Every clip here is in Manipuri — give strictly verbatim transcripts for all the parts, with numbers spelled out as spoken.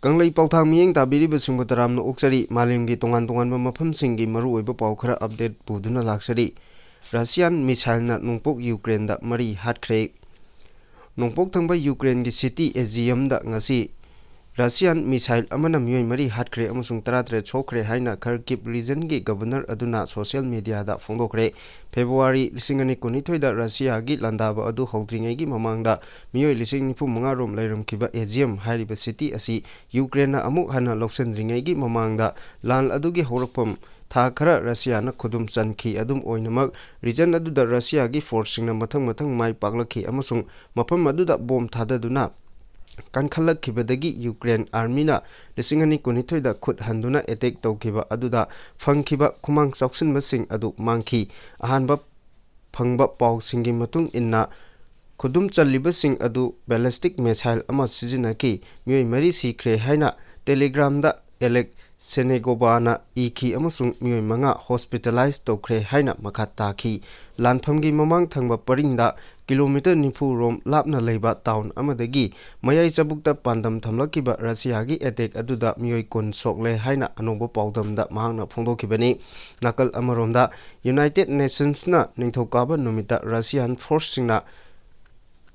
ꯀꯪꯂꯩ ꯄꯥꯎꯊꯥꯡ ꯃꯤꯠꯌꯦꯡ ꯇꯥꯕꯤꯔꯤꯕꯁꯤꯡꯕꯨ ꯇꯔꯥꯝꯅ ꯑꯣꯛꯆꯔꯤ꯫ ꯃꯥꯂꯦꯝꯒꯤ ꯇꯣꯉꯥꯟ ꯇꯣꯉꯥꯟꯕ ꯃꯐꯝꯁꯤꯡꯒꯤ ꯃꯔꯨꯑꯣꯏꯕ ꯄꯥꯎ ꯈꯔ update ꯄꯨꯗꯨꯅ ꯂꯥꯛꯆꯔꯤ꯫ Russian missileꯅ ꯅꯣꯡꯄꯣꯛ Ukraineꯗ ꯃꯔꯤ ꯍꯥꯠꯈ꯭ꯔꯦ꯫ ꯅꯣꯡꯄꯣꯛ ꯊꯪꯕ Ukraineꯒꯤ city Iziumꯗ ꯉꯁꯤ Russian missile ꯑꯃꯅ ꯃꯤꯑꯣꯏ ꯃꯔꯤ ꯍꯥꯠꯈ꯭ꯔꯦ ꯑꯃꯁꯨꯡ ꯇꯔꯥꯇꯔꯦꯠ ꯁꯣꯛꯈ꯭ꯔꯦ ꯍꯥꯏꯅ Kharkiv regionꯒꯤ governor ꯑꯗꯨꯅ social mediaꯗ ꯐꯣꯡꯗꯣꯛꯈ꯭ꯔꯦ꯫ February ꯂꯤꯁꯤꯡ ꯑꯅꯤ ꯀꯨꯟꯅꯤꯊꯣꯏꯗ Russiaꯒꯤ ꯂꯥꯟꯗꯥꯕ ꯑꯗꯨ ꯍꯧꯗ꯭ꯔꯤꯉꯩꯒꯤ ꯃꯃꯥꯡꯗ ꯃꯤꯑꯣꯏ ꯂꯤꯁꯤꯡ ꯅꯤꯐꯨ ꯃꯉꯥ ꯔꯣꯝ ꯂꯩꯔꯝꯈꯤꯕ Izium ꯍꯥꯏꯔꯤꯕ city ꯑꯁꯤ Ukraineꯅ ꯑꯃꯨꯛ ꯍꯟꯅ ꯂꯧꯁꯤꯟꯗ꯭ꯔꯤꯉꯩꯒꯤ ꯃꯃꯥꯡꯗ ꯂꯥꯟ ꯑꯗꯨꯒꯤ ꯍꯧꯔꯛꯐꯝ ꯊꯥ ꯈꯔ Russiaꯅ ꯈꯨꯗꯨꯝ ꯆꯟꯈꯤ꯫ ꯑꯗꯨꯝ ꯑꯣꯏꯅꯃꯛ, region ꯑꯗꯨꯗ Russiaꯒꯤ forceꯁꯤꯡꯅ ꯃꯊꯪ ꯃꯊꯪ ꯃꯥꯏ ꯄꯥꯛꯂꯛꯈꯤ ꯑꯃꯁꯨꯡ ꯃꯐꯝ ꯑꯗꯨꯗ bomb ꯊꯥꯗꯗꯨꯅ ꯀꯟꯈꯠꯂꯛꯈꯤꯕꯗꯒꯤ Ukraine armyꯅ ꯂꯤꯁꯤꯡ ꯑꯅꯤ ꯀꯨꯟꯅꯤꯊꯣꯏꯗ ꯈꯨꯠ ꯍꯟꯗꯨꯅ attack ꯇꯧꯈꯤꯕ ꯑꯗꯨꯗ ꯐꯪꯈꯤꯕ ꯈꯨꯃꯥꯡ ꯆꯥꯎꯁꯤꯟꯕꯁꯤꯡ ꯑꯗꯨ ꯃꯥꯡꯈꯤ꯫ ꯑꯍꯥꯟꯕ ꯐꯪꯕ ꯄꯥꯎꯁꯤꯡꯒꯤ ꯃꯇꯨꯡ ꯏꯟꯅ, ꯈꯨꯗꯨꯝ ꯆꯜꯂꯤꯕꯁꯤꯡ ꯑꯗꯨ ballistic missile ꯑꯃ ꯁꯤꯖꯤꯟꯅꯈꯤ꯫ ꯃꯤꯑꯣꯏ ꯃꯔꯤ ꯁꯤꯈ꯭ꯔꯦ ꯍꯥꯏꯅ Telegramꯗ Oleg Senegovꯅ ꯏꯈꯤ ꯑꯃꯁꯨꯡ ꯃꯤꯑꯣꯏ ꯃꯉꯥ hospitalize ꯇꯧꯈ꯭ꯔꯦ ꯍꯥꯏꯅ ꯃꯈꯥ ꯇꯥꯈꯤ꯫ ꯂꯥꯟꯐꯝꯒꯤ ꯃꯃꯥꯡ ꯊꯪꯕ ꯄꯔꯤꯡꯗ kilometre ꯅꯤꯐꯨ ꯔꯣꯝ ꯂꯥꯞꯅ ꯂꯩꯕ town ꯑꯃꯗꯒꯤ ꯃꯌꯥꯏ ꯆꯕꯨꯛꯇ ꯄꯥꯟꯗꯝ ꯊꯝꯂꯛꯈꯤꯕ Russiaꯒꯤ attack ꯑꯗꯨꯗ ꯃꯤꯑꯣꯏ ꯀꯨꯟ ꯁꯣꯛꯂꯦ ꯍꯥꯏꯅ ꯑꯅꯧꯕ ꯄꯥꯎꯗꯝꯗ ꯃꯍꯥꯛꯅ ꯐꯣꯡꯗꯣꯛꯈꯤꯕꯅꯤ꯫ ꯅꯥꯀꯜ ꯑꯃꯔꯣꯝꯗ, United Nationsꯅ ꯅꯤꯡꯊꯧꯀꯥꯕ ꯅꯨꯃꯤꯠꯇ Russian forceꯁꯤꯡꯅ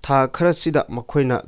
ꯊꯥ ꯈꯔꯁꯤꯗ ꯃꯈꯣꯏꯅ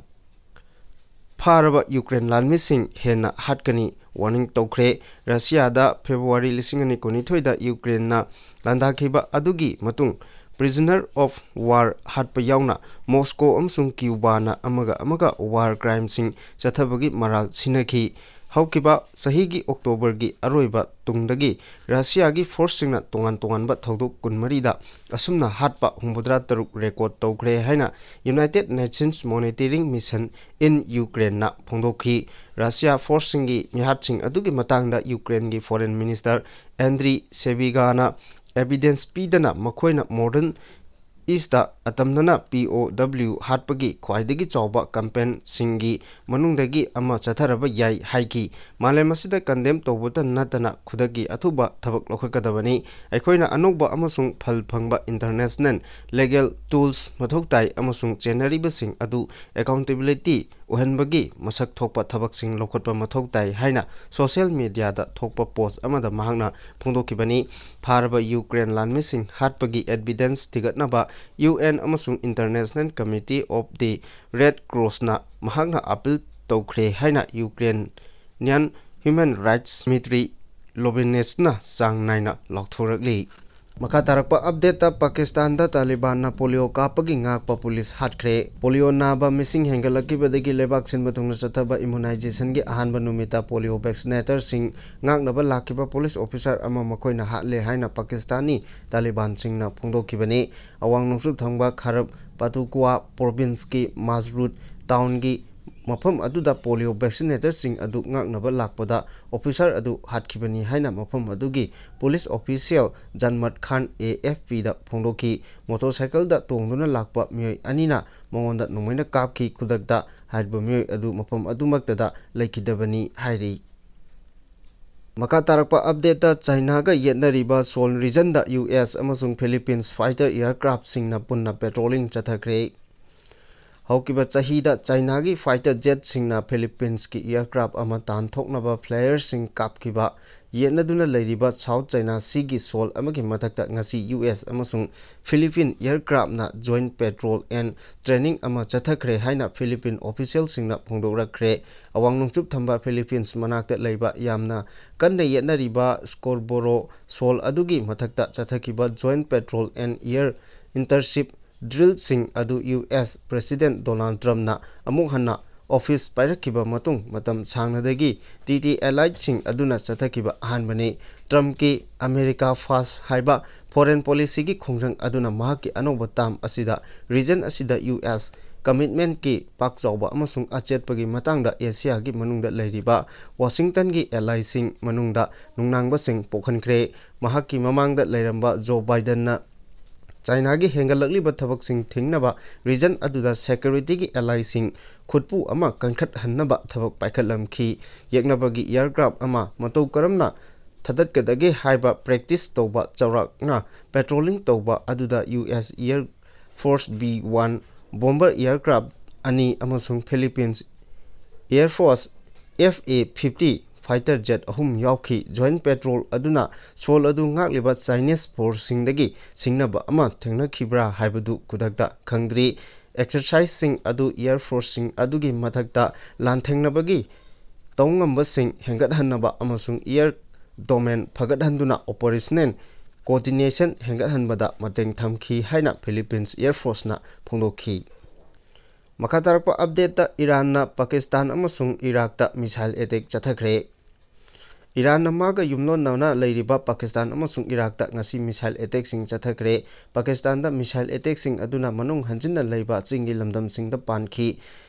ꯐꯥꯔꯕ Ukraine ꯂꯥꯟꯃꯤꯁꯤꯡ ꯍꯦꯟꯅ ꯍꯥꯠꯀꯅꯤ warning ꯇꯧꯈ꯭ꯔꯦ꯫ Russiaꯗ February ꯂꯤꯁꯤꯡ ꯑꯅꯤ ꯀꯨꯟꯅꯤꯊꯣꯏꯗ Ukraineꯅ ꯂꯥꯟꯗꯥꯈꯤꯕ ꯑꯗꯨꯒꯤ ꯃꯇꯨꯡ prisoner of war ꯍꯥꯠꯄ ꯌꯥꯎꯅ Moscow ꯑꯃꯁꯨꯡ Cubaꯅ ꯑꯃꯒ ꯑꯃꯒ war crimeꯁꯤꯡ ꯆꯠꯊꯕꯒꯤ ꯃꯔꯥꯜ ꯁꯤꯟꯅꯈꯤ꯫ ꯍꯧꯈꯤꯕ ꯆꯍꯤꯒꯤ Octoberꯒꯤ ꯑꯔꯣꯏꯕ ꯇꯨꯡꯗꯒꯤ Russiaꯒꯤ forceꯁꯤꯡꯅ ꯇꯣꯉꯥꯟ ꯇꯣꯉꯥꯟꯕ ꯊꯧꯗꯣꯛ ꯀꯨꯟꯃꯔꯤꯗ ꯑꯁꯨꯝꯅ ꯍꯥꯠꯄ ꯍꯨꯝꯐꯨꯇꯔꯥ ꯇꯔꯨꯛ record ꯇꯧꯈ꯭ꯔꯦ ꯍꯥꯏꯅ United Nations Monitoring Mission in Ukraineꯅ ꯐꯣꯡꯗꯣꯛꯈꯤ꯫ Russia forceꯁꯤꯡꯒꯤ ꯃꯤꯍꯥꯠꯁꯤꯡ ꯑꯗꯨꯒꯤ ꯃꯇꯥꯡꯗ Ukraineꯒꯤ Foreign Minister Andriy Sybigaꯅ evidence ꯄꯤꯗꯅ ꯃꯈꯣꯏꯅ Modern Eastꯇ ꯑꯇꯝꯅꯅ P O W ꯍꯥꯠꯄꯒꯤ ꯈ꯭ꯋꯥꯏꯗꯒꯤ ꯆꯥꯎꯕ campaignꯁꯤꯡꯒꯤ ꯃꯅꯨꯡꯗꯒꯤ ꯑꯃ ꯆꯠꯊꯔꯕ ꯌꯥꯏ ꯍꯥꯏꯈꯤ꯫ ꯃꯥꯂꯦꯝ ꯑꯁꯤꯗ condemn ꯇꯧꯕꯇ ꯅꯠꯇꯅ ꯈꯨꯗꯛꯀꯤ ꯑꯊꯨꯕ ꯊꯕꯛ ꯂꯧꯈꯠꯀꯗꯕꯅꯤ꯫ ꯑꯩꯈꯣꯏꯅ ꯑꯅꯧꯕ ꯑꯃꯁꯨꯡ ꯐꯜ ꯐꯪꯕ international legal tools ꯃꯊꯧ ꯇꯥꯏ ꯑꯃꯁꯨꯡ ꯆꯦꯟꯅꯔꯤꯕꯁꯤꯡ ꯑꯗꯨ accountability ꯑꯣꯏꯍꯟꯕꯒꯤ ꯃꯁꯛ ꯊꯣꯛꯄ ꯊꯕꯛꯁꯤꯡ ꯂꯧꯈꯠꯄ ꯃꯊꯧ ꯇꯥꯏ ꯍꯥꯏꯅ social mediaꯗ ꯊꯣꯛꯄ post ꯑꯃꯗ ꯃꯍꯥꯛꯅ ꯐꯣꯡꯗꯣꯛꯈꯤꯕꯅꯤ꯫ ꯐꯥꯔꯕ ꯌꯨꯀ꯭ꯔꯦꯟ ꯂꯥꯟꯃꯤꯁꯤꯡ ꯍꯥꯠꯄꯒꯤ evidence ꯊꯤꯒꯠꯅꯕ U N ꯑꯃꯁꯨꯡ International Committee of the Red Crossꯅ ꯃꯍꯥꯛꯅ appeal ꯇꯧꯈ꯭ꯔꯦ ꯍꯥꯏꯅ Ukrainian human rights Dmitry Lovinetsꯅ ꯆꯥꯡ ꯅꯥꯏꯅ ꯂꯥꯎꯊꯣꯔꯛꯂꯤ꯫ ꯃꯈꯥ ꯇꯥꯔꯛꯄ updateꯇ, ꯄꯥꯀꯤꯁꯇꯥꯟꯗ ꯇꯥꯂꯤꯕꯥꯟꯅ polio ꯀꯥꯞꯄꯒꯤ ꯉꯥꯛꯄ police ꯍꯥꯠꯈ꯭ꯔꯦ꯫ Polio ꯅꯥꯕ ꯃꯤꯁꯤꯡ ꯍꯦꯟꯒꯠꯂꯛꯈꯤꯕꯗꯒꯤ ꯂꯩꯕꯥꯛ ꯁꯤꯟꯕ ꯊꯨꯡꯅ ꯆꯠꯊꯕ immunizationꯒꯤ ꯑꯍꯥꯟꯕ ꯅꯨꯃꯤꯠꯇ polio vaccinatorꯁꯤꯡ ꯉꯥꯛꯅꯕ ꯂꯥꯛꯈꯤꯕ police officer ꯑꯃ ꯃꯈꯣꯏꯅ ꯍꯥꯠꯂꯦ ꯍꯥꯏꯅ ꯄꯥꯀꯤꯁꯇꯥꯅꯤ ꯇꯥꯂꯤꯕꯥꯟꯁꯤꯡꯅ ꯐꯣꯡꯗꯣꯛꯈꯤꯕꯅꯤ꯫ ꯑꯋꯥꯡ ꯅꯣꯡꯆꯨꯞ ꯊꯪꯕ ꯈꯔꯕ ꯄꯥꯇꯨꯀ꯭ꯋꯥ provinceꯀꯤ ꯃꯥꯖꯔꯨꯠ townꯒꯤ ꯃꯐꯝ ꯑꯗꯨꯗ polio vaccinatorꯁꯤꯡ ꯑꯗꯨ ꯉꯥꯛꯅꯕ ꯂꯥꯛꯄꯗ officer ꯑꯗꯨ ꯍꯥꯠꯈꯤꯕꯅꯤ ꯍꯥꯏꯅ ꯃꯐꯝ ꯑꯗꯨꯒꯤ police official ꯖꯟꯃꯠ ꯈꯥꯟ AFPꯗ ꯐꯣꯡꯗꯣꯛꯈꯤ꯫ Motorcycleꯗ ꯇꯣꯡꯗꯨꯅ ꯂꯥꯛꯄ ꯃꯤꯑꯣꯏ ꯑꯅꯤꯅ ꯃꯉꯣꯟꯗ ꯅꯣꯡꯃꯩꯅ ꯀꯥꯞꯈꯤ꯫ ꯈꯨꯗꯛꯇ ꯍꯥꯏꯔꯤꯕ ꯃꯤꯑꯣꯏ ꯑꯗꯨ ꯃꯐꯝ ꯑꯗꯨꯃꯛꯇꯗ ꯂꯩꯈꯤꯗꯕꯅꯤ ꯍꯥꯏꯔꯤ꯫ ꯃꯈꯥ ꯇꯥꯔꯛꯄ updateꯇ, ꯆꯥꯏꯅꯥꯒ ꯌꯦꯠꯅꯔꯤꯕ Seoul regionꯗ U S ꯑꯃꯁꯨꯡ Philippines fighter aircraftꯁꯤꯡꯅ ꯄꯨꯟꯅ patrolling ꯆꯠꯊꯈ꯭ꯔꯦ꯫ ꯍꯧꯈꯤꯕ ꯆꯍꯤꯗ ꯆꯥꯏꯅꯥꯒꯤ fighter jetꯁꯤꯡꯅ Philippines ꯀꯤ aircraft ꯑꯃ ꯇꯥꯟꯊꯣꯛꯅꯕ flareꯁꯤꯡ ꯀꯥꯞꯈꯤꯕ ꯌꯦꯠꯅꯗꯨꯅ ꯂꯩꯔꯤꯕ South China Seaꯒꯤ Seoul ꯑꯃꯒꯤ ꯃꯊꯛꯇ ꯉꯁꯤ U S ꯑꯃꯁꯨꯡ Philippine aircraftꯅ joint patrol and training ꯑꯃ ꯆꯠꯊꯈ꯭ꯔꯦ ꯍꯥꯏꯅ Philippine officialꯁꯤꯡꯅ ꯐꯣꯡꯗꯣꯔꯛꯈ꯭ꯔꯦ꯫ ꯑꯋꯥꯡ ꯅꯣꯡꯆꯨꯞ ꯊꯪꯕ Philippines ꯃꯅꯥꯛꯇ ꯂꯩꯕ ꯌꯥꯝꯅ ꯀꯟꯅ ꯌꯦꯠꯅꯔꯤꯕ Scarborough Shoal ꯑꯗꯨꯒꯤ ꯃꯊꯛꯇ ꯆꯠꯊꯈꯤꯕ joint patrol and air intercept drillꯁꯤꯡ ꯑꯗꯨ U S President Donald Trumpꯅ ꯑꯃꯨꯛ ꯍꯟꯅ office ꯄꯥꯏꯔꯛꯈꯤꯕ ꯃꯇꯨꯡ ꯃꯇꯝ ꯁꯥꯡꯅꯗꯒꯤ T T alliedꯁꯤꯡ ꯑꯗꯨꯅ ꯆꯠꯊꯈꯤꯕ ꯑꯍꯥꯟꯕꯅꯤ꯫ Trumpꯀꯤ America First ꯍꯥꯏꯕ foreign policyꯒꯤ ꯈꯣꯡꯖꯪ ꯑꯗꯨꯅ ꯃꯍꯥꯛꯀꯤ ꯑꯅꯧꯕ term ꯑꯁꯤꯗ region ꯑꯁꯤꯗ U S commitmentꯀꯤ ꯄꯥꯛ ꯆꯥꯎꯕ ꯑꯃꯁꯨꯡ ꯑꯆꯦꯠꯄꯒꯤ ꯃꯇꯥꯡꯗ Asiaꯒꯤ ꯃꯅꯨꯡꯗ ꯂꯩꯔꯤꯕ Washingtonꯒꯤ allyꯁꯤꯡ ꯃꯅꯨꯡꯗ ꯅꯨꯡꯅꯥꯡꯕꯁꯤꯡ ꯄꯣꯛꯍꯟꯈ꯭ꯔꯦ꯫ ꯃꯍꯥꯛꯀꯤ ꯃꯃꯥꯡꯗ ꯂꯩꯔꯝꯕ Joe Bidenꯅ ꯆꯥꯏꯅꯥꯒꯤ ꯍꯦꯟꯒꯠꯂꯛꯂꯤꯕ ꯊꯕꯛꯁꯤꯡ ꯊꯤꯡꯅꯕ region ꯑꯗꯨꯗ securityꯒꯤ allyꯁꯤꯡ ꯈꯨꯠꯄꯨ ꯑꯃ ꯀꯟꯈꯠꯍꯟꯅꯕ ꯊꯕꯛ ꯄꯥꯏꯈꯠꯂꯝꯈꯤ꯫ ꯌꯦꯛꯅꯕꯒꯤ aircraft ꯑꯃ ꯃꯇꯧ ꯀꯔꯝꯅ ꯊꯥꯗꯠꯀꯗꯒꯦ ꯍꯥꯏꯕ practice ꯇꯧꯕ ꯆꯥꯎꯔꯥꯛꯅ patrolling ꯇꯧꯕ ꯑꯗꯨꯗ U S Air Force B one bomber aircraft ꯑꯅꯤ ꯑꯃꯁꯨꯡ Philippines Air Force F A fifty fighter jet ꯑꯍꯨꯝ ꯌꯥꯎꯈꯤ꯫ Joint patrol ꯑꯗꯨꯅ ꯁꯣꯜ ꯑꯗꯨ ꯉꯥꯛꯂꯤꯕ Chinese forceꯁꯤꯡꯗꯒꯤ ꯁꯤꯡꯅꯕ ꯑꯃ ꯊꯦꯡꯅꯈꯤꯕ꯭ꯔꯥ ꯍꯥꯏꯕꯗꯨ ꯈꯨꯗꯛꯇ ꯈꯪꯗ꯭ꯔꯤ꯫ Exerciseꯁꯤꯡ ꯑꯗꯨ Air Forceꯁꯤꯡ ꯑꯗꯨꯒꯤ ꯃꯊꯛꯇ ꯂꯥꯟꯊꯦꯡꯅꯕꯒꯤ ꯇꯧꯉꯝꯕꯁꯤꯡ ꯍꯦꯟꯒꯠꯍꯟꯅꯕ ꯑꯃꯁꯨꯡ air domain ꯐꯒꯠꯍꯟꯗꯨꯅ operational coordination ꯍꯦꯟꯒꯠꯍꯟꯕꯗ ꯃꯇꯦꯡ ꯊꯝꯈꯤ ꯍꯥꯏꯅ Philippines Air Forceꯅ ꯐꯣꯡꯗꯣꯛꯈꯤ꯫ ꯃꯈꯥ ꯇꯥꯔꯛꯄ updateꯇ ꯏꯔꯥꯟꯅ ꯄꯥꯀꯤꯁꯇꯥꯟ ꯑꯃꯁꯨꯡ ꯏꯔꯥꯛꯇ missile attack ꯆꯠꯊꯈ꯭ꯔꯦ꯫ ꯏꯔꯥꯟꯅ ꯃꯥꯒ ꯌꯨꯝꯂꯣꯟꯅꯅ ꯂꯩꯔꯤꯕ ꯄꯥꯀꯤꯁꯇꯥꯟ ꯑꯃꯁꯨꯡ ꯏꯔꯥꯛꯇ ꯉꯁꯤ missile attackꯁꯤꯡ ꯆꯠꯊꯈ꯭ꯔꯦ꯫ ꯄꯥꯀꯤꯁꯇꯥꯟꯗ missile attackꯁꯤꯡ ꯑꯗꯨꯅ ꯃꯅꯨꯡ ꯍꯟꯖꯤꯟꯅ ꯂꯩꯕ ꯆꯤꯡꯒꯤ ꯂꯝꯗꯝꯁꯤꯡꯗ ꯄꯥꯟꯈꯤ꯫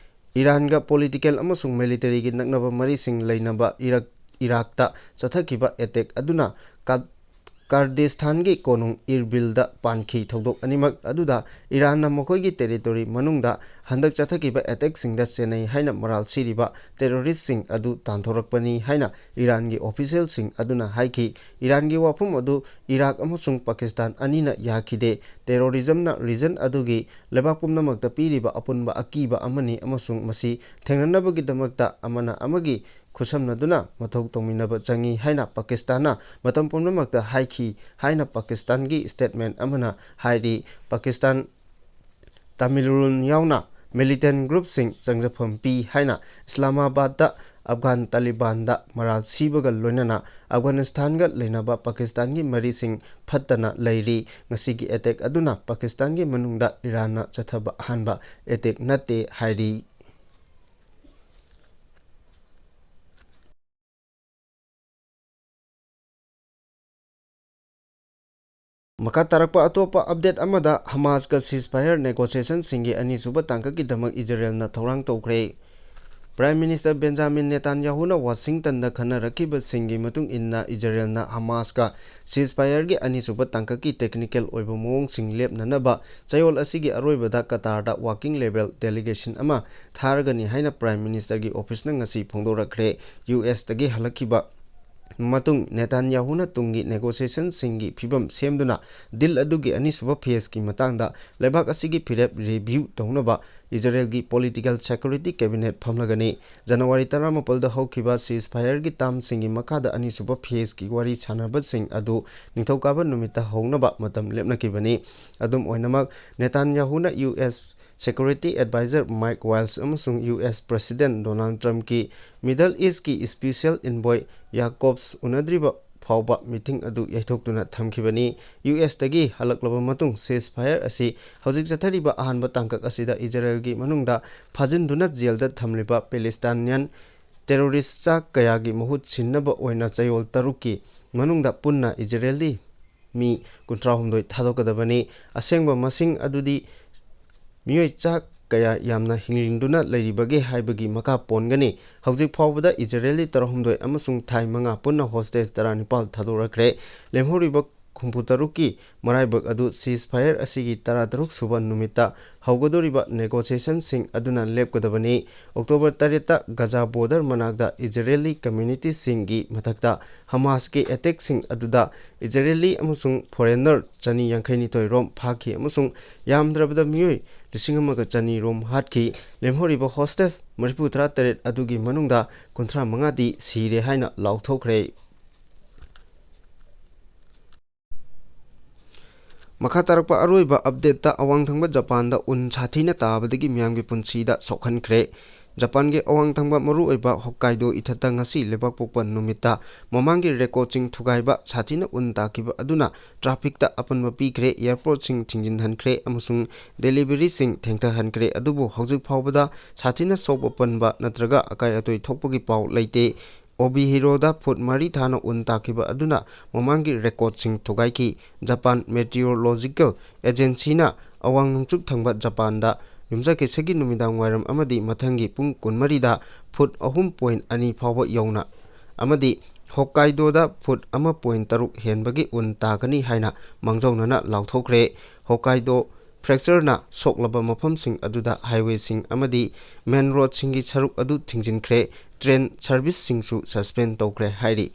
ꯏꯔꯥꯟꯒ political ꯑꯃꯁꯨꯡ militaryꯒꯤ ꯅꯛꯅꯕ ꯃꯔꯤꯁꯤꯡ ꯂꯩꯅꯕ ꯏꯔꯥꯛ-, ꯏꯔꯥꯛꯇ ꯆꯠꯊꯈꯤꯕ attack ꯑꯗꯨꯅ ꯀꯥ-, ꯀꯥꯔꯗꯤꯁꯊꯥꯟꯒꯤ ꯀꯣꯅꯨꯡ ꯏꯔꯕꯤꯜꯗ ꯄꯥꯟꯈꯤ꯫ ꯊꯧꯗꯣꯛ ꯑꯅꯤꯃꯛ ꯑꯗꯨꯗ ꯏꯔꯥꯟꯅ ꯃꯈꯣꯏꯒꯤ territory ꯃꯅꯨꯡꯗ ꯍꯟꯗꯛ ꯆꯠꯊꯈꯤꯕ attackꯁꯤꯡꯗ ꯆꯦꯟꯅꯩ ꯍꯥꯏꯅ ꯃꯔꯥꯜ ꯁꯤꯔꯤꯕ terroristꯁꯤꯡ ꯑꯗꯨ ꯇꯥꯟꯊꯣꯔꯛꯄꯅꯤ ꯍꯥꯏꯅ ꯏꯔꯥꯟꯒꯤ officialꯁꯤꯡ ꯑꯗꯨꯅ ꯍꯥꯏꯈꯤ꯫ ꯏꯔꯥꯟꯒꯤ ꯋꯥꯐꯝ ꯑꯗꯨ ꯏꯔꯥꯛ ꯑꯃꯁꯨꯡ ꯄꯥꯀꯤꯁꯇꯥꯟ ꯑꯅꯤꯅ ꯌꯥꯈꯤꯗꯦ꯫ Terrorismꯅ region ꯑꯗꯨꯒꯤ ꯂꯩꯕꯥꯛ ꯄꯨꯝꯅꯃꯛꯇ ꯄꯤꯔꯤꯕ ꯑꯄꯨꯟꯕ ꯑꯀꯤꯕ ꯑꯃꯅꯤ ꯑꯃꯁꯨꯡ ꯃꯁꯤ ꯊꯦꯡꯅꯅꯕꯒꯤꯗꯃꯛꯇ ꯑꯃꯅ ꯑꯃꯒꯤ ꯈꯨꯠꯁꯝꯅꯗꯨꯅ ꯃꯊꯧ ꯇꯧꯃꯤꯟꯅꯕ ꯆꯪꯏ ꯍꯥꯏꯅ ꯄꯥꯀꯤꯁꯇꯥꯟꯅ ꯃꯇꯝ ꯄꯨꯝꯅꯃꯛꯇ ꯍꯥꯏꯈꯤ ꯍꯥꯏꯅ ꯄꯥꯀꯤꯁꯇꯥꯟꯒꯤ statement ꯑꯃꯅ ꯍꯥꯏꯔꯤ꯫ ꯄꯥꯀꯤꯁꯇꯥꯟ ꯇꯥꯃꯤꯜ ꯌꯥꯎꯅ militant groupꯁꯤꯡ ꯆꯪꯖꯐꯝ ꯄꯤ ꯍꯥꯏꯅ ꯏꯁꯂꯥꯃꯥꯕꯥꯗꯇ ꯑꯐꯒꯥꯟ ꯇꯥꯂꯤꯕꯥꯟꯗ ꯃꯔꯥꯜ ꯁꯤꯕꯒ ꯂꯣꯏꯅꯅ ꯑꯐꯒꯥꯅꯤꯁꯇꯥꯟꯒ ꯂꯩꯅꯕ ꯄꯥꯀꯤꯁꯇꯥꯟꯒꯤ ꯃꯔꯤꯁꯤꯡ ꯐꯠꯇꯅ ꯂꯩꯔꯤ꯫ ꯉꯁꯤꯒꯤ attack ꯑꯗꯨꯅ ꯄꯥꯀꯤꯁꯇꯥꯟꯒꯤ ꯃꯅꯨꯡꯗ ꯏꯔꯥꯟꯅ ꯆꯠꯊꯕ ꯑꯍꯥꯟꯕ attack ꯅꯠꯇꯦ ꯍꯥꯏꯔꯤ꯫ ꯃꯈꯥ ꯇꯥꯔꯛꯄ ꯑꯇꯣꯞꯄ update ꯑꯃꯗ, ꯍꯃꯥꯁꯀ ceasefire negotiationꯁꯤꯡꯒꯤ ꯑꯅꯤꯁꯨꯕ ꯇꯥꯡꯀꯛꯀꯤꯗꯃꯛ ꯏꯖꯔꯦꯜꯅ ꯊꯧꯔꯥꯡ ꯇꯧꯈ꯭ꯔꯦ꯫ Prime Minister ꯕꯦꯟꯖꯥꯃꯤꯟ ꯅꯦꯇꯥꯟꯌꯥꯍꯨꯅ ꯋꯥꯁꯤꯡꯇꯟꯗ ꯈꯟꯅꯔꯛꯈꯤꯕꯁꯤꯡꯒꯤ ꯃꯇꯨꯡ ꯏꯟꯅ, ꯏꯖꯔꯦꯜꯅ ꯍꯃꯥꯁꯀ ceasefireꯒꯤ ꯑꯅꯤꯁꯨꯕ ꯇꯥꯡꯀꯛꯀꯤ technical ꯑꯣꯏꯕ ꯃꯑꯣꯡꯁꯤꯡ ꯂꯦꯞꯅꯅꯕ ꯆꯌꯣꯜ ꯑꯁꯤꯒꯤ ꯑꯔꯣꯏꯕꯗ ꯀꯇꯥꯔꯗ working level delegation ꯑꯃ ꯊꯥꯔꯒꯅꯤ ꯍꯥꯏꯅ Prime Ministerꯒꯤ officeꯅ ꯉꯁꯤ ꯐꯣꯡꯗꯣꯔꯛꯈ꯭ꯔꯦ꯫ USꯇꯒꯤ ꯍꯜꯂꯛꯈꯤꯕ ꯃꯇꯨꯡ ꯅꯦꯇꯥꯟꯌꯥꯍꯨꯅ ꯇꯨꯡꯒꯤ negotiationꯁꯤꯡꯒꯤ ꯐꯤꯚꯝ ꯁꯦꯝꯗꯨꯅ deal ꯑꯗꯨꯒꯤ ꯑꯅꯤꯁꯨꯕ phaseꯀꯤ ꯃꯇꯥꯡꯗ ꯂꯩꯕꯥꯛ ꯑꯁꯤꯒꯤ ꯐꯤꯔꯦꯞ review ꯇꯧꯅꯕ ꯏꯖꯔꯦꯜꯒꯤ Political Security Cabinet ꯐꯝꯂꯒꯅꯤ꯫ ꯖꯅꯋꯥꯔꯤ ꯇꯔꯥꯃꯥꯄꯜꯗ ꯍꯧꯈꯤꯕ ceasefire-ꯒꯤ term-ꯁꯤꯡꯒꯤ ꯃꯈꯥꯗ ꯑꯅꯤꯁꯨꯕ phase-ꯀꯤ ꯋꯥꯔꯤ ꯁꯥꯟꯅꯕꯁꯤꯡ ꯑꯗꯨ ꯅꯤꯡꯊꯧꯀꯥꯕ ꯅꯨꯃꯤꯠꯇ ꯍꯧꯅꯕ ꯃꯇꯝ ꯂꯦꯞꯅꯈꯤꯕꯅꯤ꯫ ꯑꯗꯨꯝ ꯑꯣꯏꯅꯃꯛ, ꯅꯦꯇꯥꯟꯌꯥꯍꯨꯅ U S Security Advisor Mike Waltz ꯑꯃꯁꯨꯡ U S President Donald Trump-ꯀꯤ Middle East-ꯀꯤ special envoy Yakovs ꯎꯅꯗ꯭ꯔꯤꯕ ꯐꯥꯎꯕ meeting ꯑꯗꯨ ꯌꯩꯊꯣꯛꯇꯨꯅ ꯊꯝꯈꯤꯕꯅꯤ꯫ U S-ꯇꯒꯤ ꯍꯜꯂꯛꯂꯕ ꯃꯇꯨꯡ ceasefire ꯑꯁꯤ ꯍꯧꯖꯤꯛ ꯆꯠꯊꯔꯤꯕ ꯑꯍꯥꯟꯕ ꯇꯥꯡꯀꯛ ꯑꯁꯤꯗ ꯏꯖꯔꯦꯜꯒꯤ ꯃꯅꯨꯡꯗ ꯐꯥꯖꯤꯟꯗꯨꯅ jail-ꯗ ꯊꯝꯂꯤꯕ Palestinian terrorist ꯆꯥ ꯀꯌꯥꯒꯤ ꯃꯍꯨꯠ ꯁꯤꯟꯅꯕ ꯑꯣꯏꯅ ꯆꯌꯣꯜ ꯇꯔꯨꯛꯀꯤ ꯃꯅꯨꯡꯗ ꯄꯨꯟꯅ ꯏꯖꯔꯦꯜꯗꯤ ꯃꯤ ꯀꯨꯟꯊ꯭ꯔꯥꯍꯨꯝꯗꯣꯏ ꯊꯥꯗꯣꯛꯀꯗꯕꯅꯤ꯫ ꯑꯁꯦꯡꯕ ꯃꯁꯤꯡ ꯑꯗꯨꯗꯤ ꯃꯤꯑꯣꯏ ꯆꯥ ꯀꯌꯥ ꯌꯥꯝꯅ ꯍꯤꯡꯗꯨꯅ ꯂꯩꯔꯤꯕꯒꯦ ꯍꯥꯏꯕꯒꯤ ꯃꯈꯥ ꯄꯣꯟꯒꯅꯤ꯫ ꯍꯧꯖꯤꯛ ꯐꯥꯎꯕꯗ ꯏꯖꯔꯦꯜꯂꯤ ꯇꯔꯥꯍꯨꯝꯗꯣꯏ ꯑꯃꯁꯨꯡ ꯊꯥꯏ ꯃꯉꯥ ꯄꯨꯟꯅ hostage ꯇꯔꯥꯅꯤꯄꯥꯜ ꯊꯥꯗꯣꯔꯛꯈ꯭ꯔꯦ꯫ ꯂꯦꯝꯍꯧꯔꯤꯕ ꯍꯨꯝꯐꯨꯇꯔꯨꯛꯀꯤ ꯃꯔꯥꯏꯕꯛ ꯑꯗꯨ ceasefire ꯑꯁꯤꯒꯤ ꯇꯔꯥꯇꯔꯨꯛ ꯁꯨꯕ ꯅꯨꯃꯤꯠꯇ ꯍꯧꯒꯗꯧꯔꯤꯕ negotiation-ꯁꯤꯡ ꯑꯗꯨꯅ ꯂꯦꯞꯀꯗꯕꯅꯤ꯫ October ꯇꯔꯦꯠꯇ ꯒꯖꯥ border ꯃꯅꯥꯛꯇ ꯏꯖꯔꯦꯜꯂꯤ community-ꯁꯤꯡꯒꯤ ꯃꯊꯛꯇ Hamas-ꯀꯤ attack-ꯁꯤꯡ ꯑꯗꯨꯗ ꯏꯖꯔꯦꯜꯂꯤ ꯑꯃꯁꯨꯡ foreigner ꯆꯅꯤ ꯌꯥꯡꯈꯩꯅꯤꯊꯣꯏ ꯔꯣꯝ ꯐꯥꯈꯤ ꯑꯃꯁꯨꯡ ꯌꯥꯝꯗ꯭ꯔꯕꯗ ꯃꯤꯑꯣꯏ ꯂꯤꯁꯤꯡ ꯑꯃꯒ ꯆꯅꯤ ꯔꯣꯝ ꯍꯥꯠꯈꯤ꯫ ꯂꯦꯝꯍꯧꯔꯤꯕ hostage ꯃꯔꯤꯐꯨꯇꯔꯥ ꯇꯔꯦꯠ ꯑꯗꯨꯒꯤ ꯃꯅꯨꯡꯗ ꯀꯨꯟꯊ꯭ꯔꯥ ꯃꯉꯥꯗꯤ ꯁꯤꯔꯦ ꯍꯥꯏꯅ ꯂꯥꯎꯊꯣꯛꯈ꯭ꯔꯦ꯫ ꯃꯈꯥ ꯇꯥꯔꯛꯄ ꯑꯔꯣꯏꯕ update-ꯇ ꯑꯋꯥꯡ ꯊꯪꯕ ꯖꯄꯥꯟꯗ ꯎꯟ ꯁꯥꯊꯤꯅ ꯇꯥꯕꯗꯒꯤ ꯃꯤꯌꯥꯝꯒꯤ ꯄꯨꯟꯁꯤꯗ ꯁꯣꯛꯍꯟꯈ꯭ꯔꯦ꯫ ꯖꯄꯥꯟꯒꯤ ꯑꯋꯥꯡ ꯊꯪꯕ ꯃꯔꯨꯑꯣꯏꯕ ꯍꯣꯛꯀꯥꯏꯗꯣ ꯏꯊꯠꯇ ꯉꯁꯤ ꯂꯩꯕꯥꯛꯄꯣꯛꯄ ꯅꯨꯃꯤꯠꯇ ꯃꯃꯥꯡꯒꯤ record-ꯁꯤꯡ ꯊꯨꯒꯥꯏꯕ ꯁꯥꯊꯤꯅ ꯎꯟ ꯇꯥꯈꯤꯕ ꯑꯗꯨꯅ traffic-ꯇ ꯑꯄꯟꯕ ꯄꯤꯈ꯭ꯔꯦ, airport-ꯁꯤꯡ ꯊꯤꯡꯖꯤꯟꯍꯟꯈ꯭ꯔꯦ ꯑꯃꯁꯨꯡ delivery-ꯁꯤꯡ ꯊꯦꯡꯊꯍꯟꯈ꯭ꯔꯦ꯫ ꯑꯗꯨꯕꯨ ꯍꯧꯖꯤꯛ ꯐꯥꯎꯕꯗ ꯁꯥꯊꯤꯅ ꯁꯣꯛꯄ ꯄꯟꯕ ꯅꯠꯇ꯭ꯔꯒ ꯑꯀꯥꯏ ꯑꯇꯣꯏ ꯊꯣꯛꯄꯒꯤ ꯄꯥꯎ ꯂꯩꯇꯦ꯫ ꯑꯣꯕꯤꯍꯤꯔꯣꯗ ꯐꯨꯠ ꯃꯔꯤ ꯊꯥꯅ ꯎꯟ ꯇꯥꯈꯤꯕ ꯑꯗꯨꯅ ꯃꯃꯥꯡꯒꯤ record-ꯁꯤꯡ ꯊꯨꯒꯥꯏꯈꯤ꯫ ꯖꯄꯥꯟ Meteorological Agency-ꯅ ꯑꯋꯥꯡ ꯅꯣꯡꯆꯨꯞ ꯊꯪꯕ ꯖꯄꯥꯟꯗ ꯌꯨꯝꯖꯀꯩꯁꯒꯤ ꯅꯨꯃꯤꯗꯥꯡ ꯋꯥꯏꯔꯝ ꯑꯃꯗꯤ ꯃꯊꯪꯒꯤ ꯄꯨꯡ ꯀꯨꯟꯃꯔꯤꯗ ꯐꯨꯠ ꯑꯍꯨꯝ point ꯑꯅꯤ ꯐꯥꯎꯕ ꯌꯧꯅ ꯑꯃꯗꯤ ꯍꯣꯛꯀꯥꯏꯗꯣꯗ ꯐꯨꯠ ꯑꯃ point ꯇꯔꯨꯛ ꯍꯦꯟꯕꯒꯤ ꯎꯟ ꯇꯥꯒꯅꯤ ꯍꯥꯏꯅ ꯃꯥꯡꯖꯧꯅꯅ ꯂꯥꯎꯊꯣꯛꯈ꯭ꯔꯦ꯫ ꯍꯣꯛꯀꯥꯏꯗꯣ prefecture-ꯅ ꯁꯣꯛꯂꯕ ꯃꯐꯝꯁꯤꯡ ꯑꯗꯨꯗ highway-ꯁꯤꯡ ꯑꯃꯗꯤ main road-ꯁꯤꯡꯒꯤ ꯁꯔꯨꯛ ꯑꯗꯨ ꯊꯤꯡꯖꯤꯟꯈ꯭ꯔꯦ꯫ Train service-ꯁꯤꯡꯁꯨ suspend ꯇꯧꯈ꯭ꯔꯦ ꯍꯥꯏꯔꯤ꯫